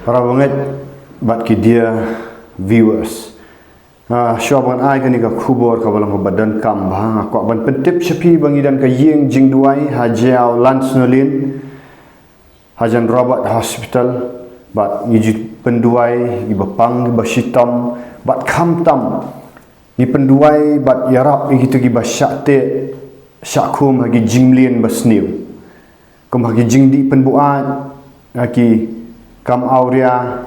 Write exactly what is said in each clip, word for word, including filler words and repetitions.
Para bangeit bad ki dear viewers. Ah, shuwa ban ai kane ka khubor kaba long kaba donkam bha, nga kwah ban pyntip sha phi ba ngi don ka ïing jingduwai ha Jaïaw Lansonalane, hajan Robert Hospital, bad ngi ju pynduwai kiba pang kiba shitom, bad khamtam ngi pynduwai bad ïarap ïa kito kiba shah teh shah khum ha ki jingmlien ba sniew, kum ha ki jingdih pynbuaid, ha ki kam awria,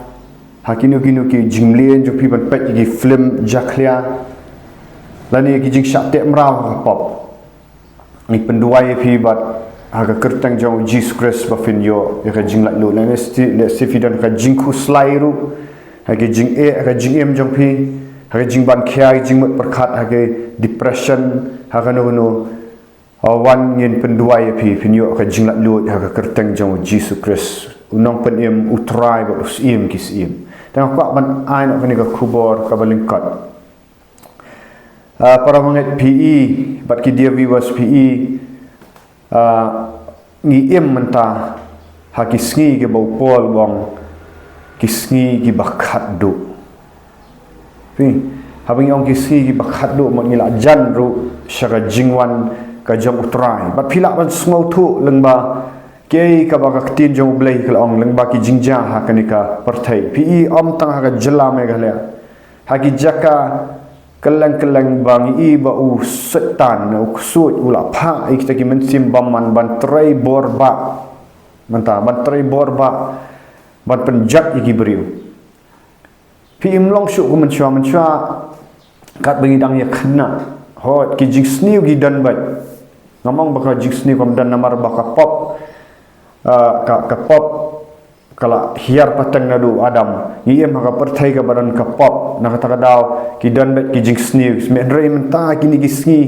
ha kino kino ki jingmlien jong phi ban peit ïa ki film jakhlia, lane ïa ki jingshah teh mraw ha ka pop. Ngi pynduwai ïa phi bad ha ka kyrteng jong u Jisu Khrist ba phin ïoh ïa ka jinglaitluid. Lehse, lehse phi don ka jingkhuslai ruh ha ka jingeh, ha ka jingim jong phi, ha ka jingban khia, ka jingmut pyrkhat, ha ka depression, ha kano kano. Wan ngin pynduwai ïa phi, phin ïoh ka jinglaitluid ha ka kyrteng jong u Jisu Khrist, u Nongpynim, u Trai bad u Syiem ki syiem. Te nga kwah ban ai noh kane ka khubor kaba lyngkot. Ah, para bangeit, phi i bad ki dear viewers, phi i, ah, ngi im mynta ha ki sngi kiba u Paul u ong ki sngi kiba khatduh. Phi, haba ngi ong ki sngi kiba khatduh, mut ngi la jan ruh sha ka jingwan ka jong u Trai. Bad phi lah ban sngewthuh lyngba kaei kaba ka ktien jong u Blei ka la ong lyngba ki jingjia ha kane ka pyrthei. Phi i, ym tang ha ka jylla Meghalaya, ha ki jaka kylleng kylleng ba ngi i ba u Soitan, u ksuid, u la phah ïa kita ki mynsiem bymman ban trei bor bah. Mynta ban trei bor bah, ban pynjot ïa ki briew. Phi, ym long shuh kum mynshuwa, mynshuwa katba ngi dang ïa khynnah, hooid, ki jingsniew ki don beit. Ngam ong ba ka jingsniew kam don namar ba ka pop, ah, ka, ka pop ka la hiar pateng naduh u Adam. Ngi im ha ka pyrthei kaba don ka pop, na kata ka daw ki don beit ki jingsniew. Hynrei mynta kine ki sngi,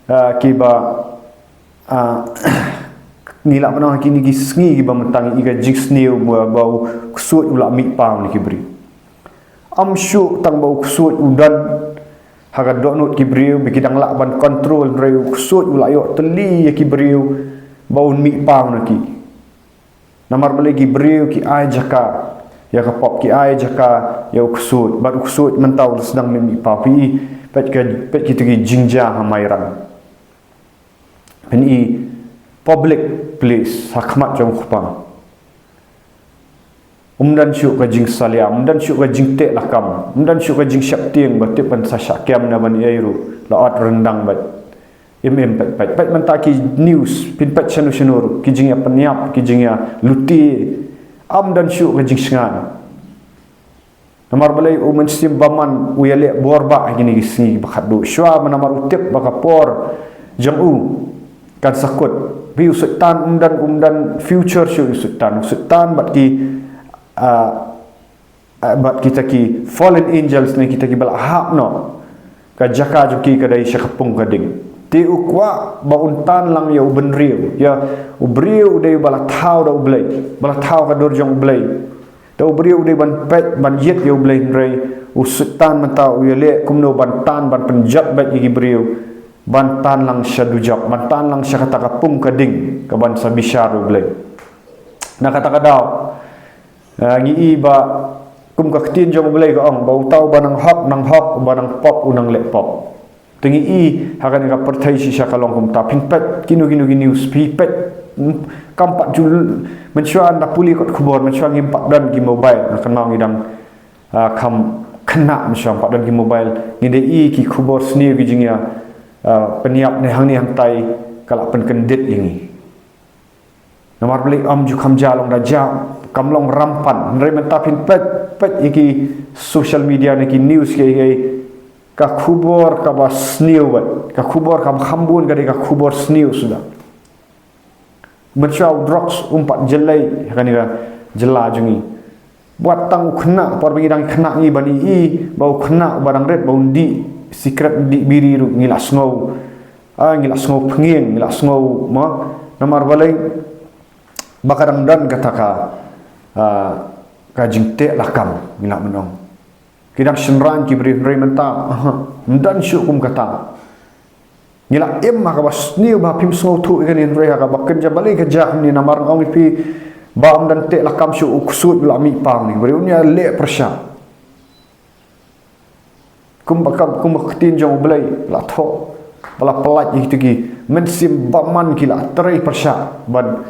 ah, kiba, ah, ngi lah ban ong kine ki sngi kiba mynta ngi i ka jingsniew ba, ba u ksuid u la mih paw na ki briew. Ym shuh tang ba u ksuid u don ha ka dohnud ki briew ba ki dang lah ban kontrol, hynrei u ksuid u la ïoh tylli ïa ki briew ba un mih paw na ki. Namar balei? Ki briew ki ai jaka ïa ka pop, ki ai jaka ïa u ksuid, bad u ksuid mynta u la sdang mih paw. Phi i, peit ka, peit kita ki jingjia ha Mairang. Phin i, public place, ha khmat jong u kpa. Ym don shuh ka jingsalia, ym don shuh ka jingteh lakam, ym don shuh ka jingsheptieng ba tip ban sa shah kem ne ban ïai ruh, la ot ryndang beit. Im im, peit, peit, peit mynta ki news, phin peit shano shano ruh, ki jingïapynïap, ki jingïaluti. Ym don shuh ka jingsngew. Namar balei? U mynsiem bymman u ïaleh bor bah ha kine ki sngi ba khatduh. Shuwa ba namar u tip ba ka por jong u kan sa kut. Phi, u Soitan um don, um don future shuh u Soitan. U Soitan bad ki, ah, ah, bad kita ki fallen angels ne kita kiba la hap noh ka jaka jong ki ka dei sha ka pung ka ding. Te u kwah ba un tan lang ïa u bynriew, ïa u briew u dei ba la thaw da u Blei, ba la thaw ka dur jong u Blei. Te u briew u dei ban peit ban ïeit ïa u Blei, hynrei u Soitan mynta u ïaleh kumno ban tan ban pynjot beit ïa ki briew, ban tan lang sha dujok, ban tan lang sha kata ka pung ka ding ka ban sa bishar u Blei. Na kata ka daw, ah, ngi i ba kum ka ktien jong u Blei ka ong ba uta uba nang hok nang hok, uba nang pop u nang leh pop. Te ngi i ha kane ka pyrthei shisha ka long kumta. Phin peit kino kino ki news, phi peit, hmm, kam pat ju, mynshuwa ynda pule kot khubor, mynshuwa ngim pat don ki mobile, na kynmaw ngi dang, ah, kham khynnah, mynshuwa ngim pat don ki mobile. Ngi dei i ki khubor sniew, ki jingïa, ah, pynïap ne hangne hangtai ka la pynkyndit ïa ngi. Namar balei? Ym ju kham jia, long da jia, kam long rampant. Hynrei mynta phin peit, peit ïa ki social media ne ki news kiei kiei, ka khubor kaba sniew beit, ka khubor kaba kham bun ka dei ka khubor sniew suda. Mynshuwa u drugs um pat jyllei ha kane ka jylla jong ngi. Wat tang u khynnah, por ba ngi dang khynnah ngi ban i ba u khynnah uba dang rit ba un dih sikret, dih biri ruh ngi la sngew, ah, ngi la sngew pynïeng, ngi la sngew, mo. Namar balei? Ba ka dang don kata ka, ah, ka jingteh lakam, ngi lah ban ong. Ki dang shynrang ki briew, hynrei mynta, aha, ym don shuh kum kata. Ngi la im ha kaba sniew ba phim sngewthuh ïa kane, hynrei ha kaba kynja, balei ka jia kumne? Namar nga ong ïa phi, Ba ym don teh lakam shuh u ksuid u la mih pang ni. Briew un ïaleh pyrshah. Kumba ka, kumba ka ktien jong U Blei la thoh, ba la pyllait ïa kito ki mynsiem bymman, ki la trei pyrshah ban,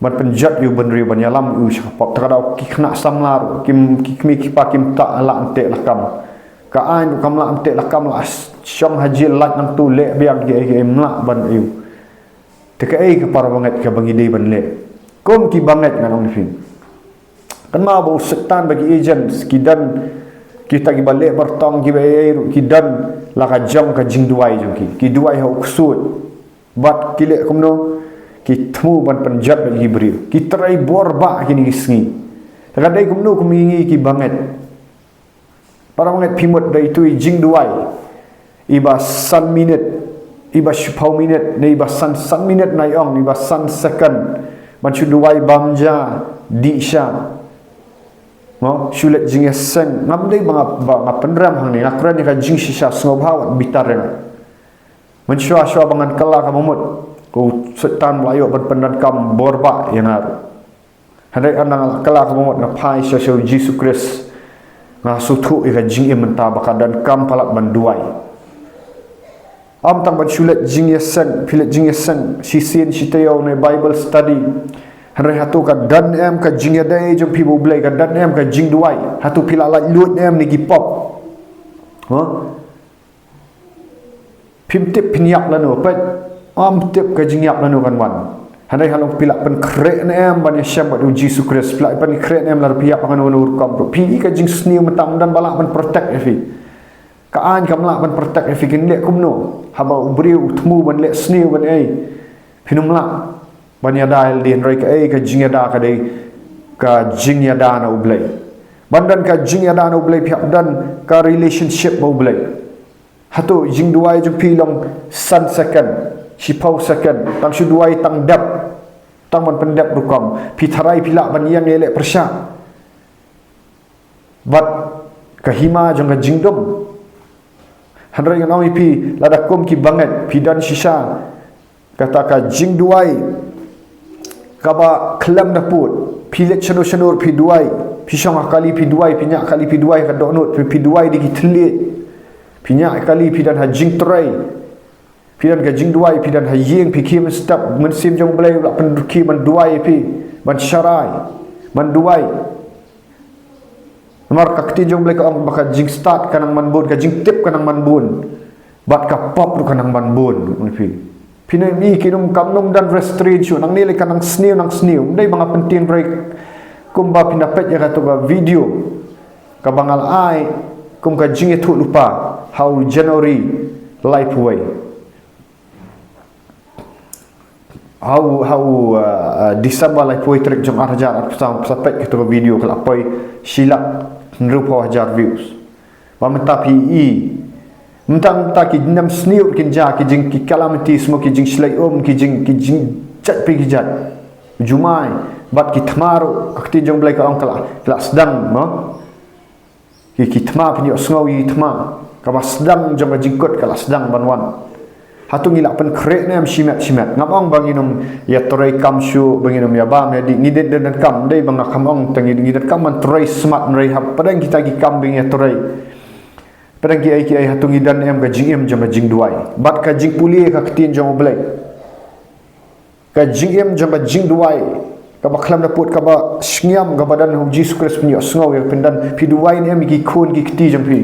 ban pynjot ïa u bynriew, ban ïalam ïa u sha ka pop. Te ka daw ki khynnah samla ruh, ki, ki kmie ki kpa kim lah teh lakam. Ka aiñ ruh kam lah teh lakam, la shong ha jel, lait nangto, leh biang, kiei kiei ym lah ban ïa u. Te kaei ka para bangeit kaba ngi dei ban leh kum ki bangeit? Ngan ong ïa phi, kynmaw ba u Soitan bad ki agents ki don, kita kiba leh byrtong, kiba ei ei ruh, ki don la ka jong ka jingduwai jong ki. Ki duwai ha u ksuid. Bad ki leh kumno? Ki thmu ban pynjot bad ki briew. Ki trei bor bah kine ki sngi. Te ka dei kumno kum ïa ngi ki bangeit? Para bangeit, phi mut da itu i jingduwai iba san minit, iba shiphew minit, ne iba san, san minit, nai ong, iba san second, ban shu duwai bam ja, dih sha, mo, shu leit jingïaseng. Ngam dei ba nga, ba nga pynrem hangne, nga kren ïa ka jingshisha, sngewbha wat bitar ïa nga. Mynshuwa shuwa ba ngan kylla kaba mut, u Soitan u la ïoh ban pyndonkam bor bah ïa nga ruh. Hynrei ynda nga la kylla kaba mut, nga phai sha, sha u Jisu Khrist, nga sngewthuh ïa ka jingim mynta ba ka donkam palat ban duwai. Ym tang ban shu leit jingïaseng, phi leit jingïaseng shisien shi taïew ne Bible study. Hynrei hato ka don em ka jingïadei jong phi bad U Blei, ka don em ka jingduwai? Hato phi la laitluid em na ki pop? Huh? Phim tip phin ïap lano, peit. Ym tip ka jingïap lano kan wan. Hynrei halor phi la pynkhreh ne em ban ïashem bad u Jisu Khrist? Phi la pynkhreh ne em? Lada phi ïap ha kano kano rukom ruh, phi i ka jingsniew mynta, ym don ba lah ban protect ïa phi. Ka aiñ kam lah ban protect ïa phi, kin leh kumno? Haba u briew u thmu ban leh sniew ban ei, phin ym lah ban ïada ïalade. Hynrei kaei ka jingïada? Ka dei ka jingïada na U Blei. Ban don ka jingïada na U Blei, phi hap don ka relationship bad U Blei. Hato jingduwai jong phi long san second, shiphew second, tang shu duwai tang dep, tang ban pyndep rukom? Phi tharai phi lah ban ïeng ïaleh pyrshah bad ka hima jong ka jingdum? Hynrei ngan ong ïa phi, lada kum ki bangeit phi don shisha kata ka jingduwai kaba khlem da pud, phi leit shano shano phi duwai, phi shong ha kali phi duwai, phi ñiah kali phi duwai, ka dohnud phi, phi duwai da ki thylliej, phi ñiah kali, phi don ha jingtrei, phi don ka jingduwai, phi don ha ïing, phi khie mynstep, Mynsiem jong U Blei u la pynduwai, ban duwai ïa phi, ban sharai, ban duwai. Namar ka ktien jong U Blei ka ong ba ka jingstad ka nang man bun, ka jingtip ka nang man bun, bad ka pop ruh ka nang man bun. Phi ne, phi, kin ym, kam nym don restraint shuh. Nangne lei ka nang sniew, nang sniew. Ym dei ba nga pyntieng, hynrei kumba phin da peit ïa kato ka video kaba nga la ai kum ka jingïathuhlypa ha u January laiphew wei. Ha u, ha u, uh, uh, December laiphew wei tarik jong ar hajar arphew saw, phi sa peit kato ka video ka la poi shi lak hynriewphew hajar views. Ba mynta phi i, mynta, mynta ki jingdum sniew kin jia, ki jing, ki calamities mo, ki jingshlei um, ki jing, ki jingjait pa ki jait. Jumai bad ki thma ruh, ka ktien jong U Blei ka ong ka la, ka la sdang mo. Ki, ki thma, phin ïohsngew ïa ki thma. Kaba sdang jong ka jingkut ka la sdang ban wan. Hato ngi la pynkhreh ne em shimet shimet? Ngam ong ba ngin ym ïatrei kam shuh, ba ngin ym ïa bam ïa dih, ngi dei, dei donkam, dei ba nga kam ong, tang ngi, ngi donkam ban trei smat, hynrei hapdeng kita ki kam ba ngi ïatrei, hapdeng kiei kiei, hato ngi don ne em ka jingim jong ka jingduwai bad ka jingpule ka ktien jong U Blei? Ka jingim jong ka jingduwai kaba khlem da pud, kaba shngiam, kaba don ha u Jisu Khrist, phin ïohsngew ïa, phin don, phi duwai ne em ïa ki khun ki kti jong phi?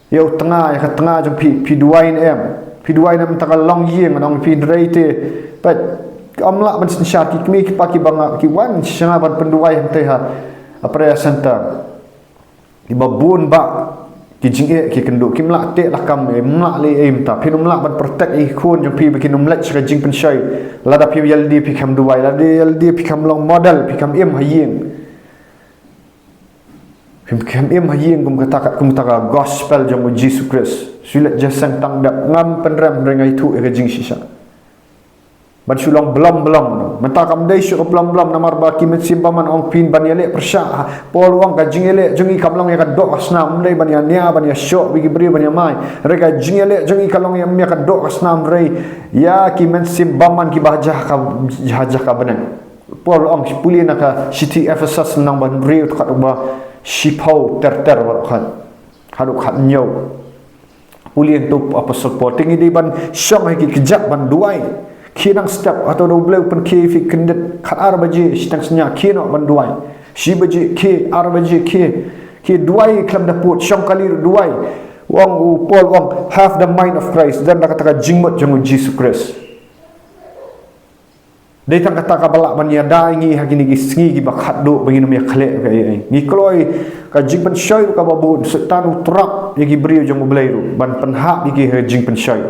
Ïa u tnga, ïa ka tnga jong phi, phi duwai ne em? Phi duwai ne em? Mynta ka longïing, ngan ong ïa phi, hynrei te, peit, ym lah ban synshar. Ki kmie ki kpa kiba nga, ki wan sha nga ban pynduwai hangtei ha, ha prayer center. Kiba bun bah ki jingeh ki kynduh, kim lah teh lakam, ym lah leh ei mynta. Phin ym lah ban protect ïa ki khun jong phi ba kin ym leit sha ka jingpynshoi. Lada phi ïalade phi khlem duwai, lada ïalade phi khlem long model, phi khlem im ha ïing. Phi khlem im ha ïing kum kata ka, kum kata ka gospel jong u Jisu Khrist. Shu leit jingïaseng tang dep. Ngam pynrem, hynrei nga ïathuh ïa ka jingshisha. Ban shu long blom blom. Mynta kam dei shuh ka blom blom namar ba ki mynsiem bymman ong phin ban ïaleh pyrshah. Paul u ong ka jingïaleh jong ngi kam long ïa ka doh ka snam, ym dei ban ïa nia, ban ïa shoh bad ki briew, ban ïa mai. Hynrei ka jingïaleh jong ngi ka long ïa, ym ïa ka doh ka snam, hynrei ïa ki mynsiem bymman kiba ha jaka, ha jaka bneng. Paul u ong, pule na ka shithi Ephesus lynnong ba hynriew, dkhot ba shiphew ter ter bad khat haduh khathynñiew. Pule hangto u Apostol Paul. Te ngi dei ban shong ha ki kjat ban duwai. Khie nang step, hato da U Blei u pynkhie ïa phi kyndit khatar baje shiteng synñia, khie noh ban duwai. Shi baje khie, ar baje khie. Khie duwai khlem da pud, shong kali ruh duwai. U ong u Paul u ong, have the mind of Christ, don da kata ka jingmut jong u Jisu Khrist. Dei tang kata kaba lah ban ïada ïa ngi ha kine ki sngi kiba khatduh ba ngin ym ïa khleh kaei kaei. Ngi kloi ka jingpynshoi ruh kaba bun, Soitan u trap ïa ki briew jong U Blei ruh ban pynhap ïa ki ha ka jingpynshoi.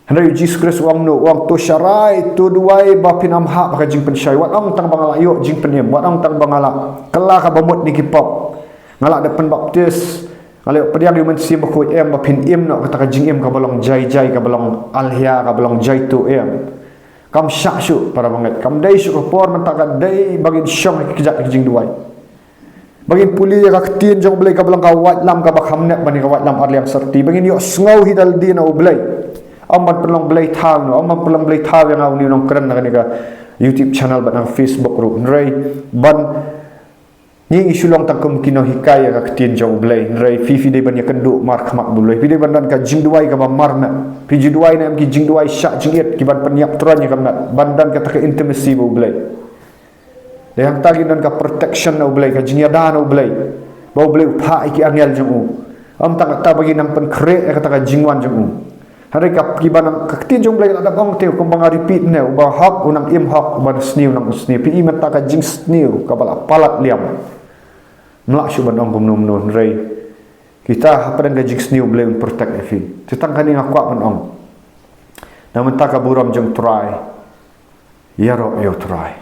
Hynrei u Jisu Khrist u ong noh, u ong to sharai, to duwai ba phin ym hap ha ka jingpynshoi. Wat ong tang ba nga la ïoh jingpynim, wat ong tang ba nga la kylla kaba mut na ki pop, nga la dep pynbaptis, nga la ïoh pdiang ïa u Mynsiem Bakhuid, em, ba phin im noh kata ka jingim kaba long jai jai, kaba long alhia, kaba long jaituh, em. Kam shah shuh para bangeit, kam dei shuh ka por mynta, ka dei ba ngin shong ha ki kjat ki jingduwai. Ba ngin pule ïa ka ktien jong U Blei kaba long ka waitlam kaba kham nep ban ïa ka waitlam ar liang sarti. Ba ngin ïohsngew hi da lade na U Blei. Ym ban pynlong blei thaw noh, ym ban pynlong blei thaw ïa nga une u nongkren na kane ka YouTube channel bad na ka Facebook ruh. Hynrei ban ngi, ngi shu long tang kum ki nonghikai ïa ka ktien jong U Blei. Hynrei phi, phi dei ban ïakynduh markhmat bad U Blei. Phi dei ban don ka jingduwai kaba marmet. Phi ju duwai ne em ki jingduwai shah jingit, ki ban pynïap tyrwa ïa ka met, ban don kata ka intimacy bad U Blei. Dei hangta ngin don ka protection na U Blei, ka jingïada na U Blei. Ba U Blei u phah ïa ki angel jong u. Ym tang kata, ba ngin nang pynkhreh ïa kata ka jingwan jong u. Hynrei ka, kiba nang, ka ktien jong U Blei ka la dep ong te, kumba nga repeat ne, uba hok u nang im hok, uba sniew u nang sniew. Phi i mynta ka jingsniew kaba la palat liam. Ym lah shuh ban ong kumno kumno, hynrei kita hapdeng ka jingsniew U Blei un protect ïa phi. Te tang kane nga kwah ban ong. Na mynta ka burom jong U Trai. Ïaroh ïa U Trai.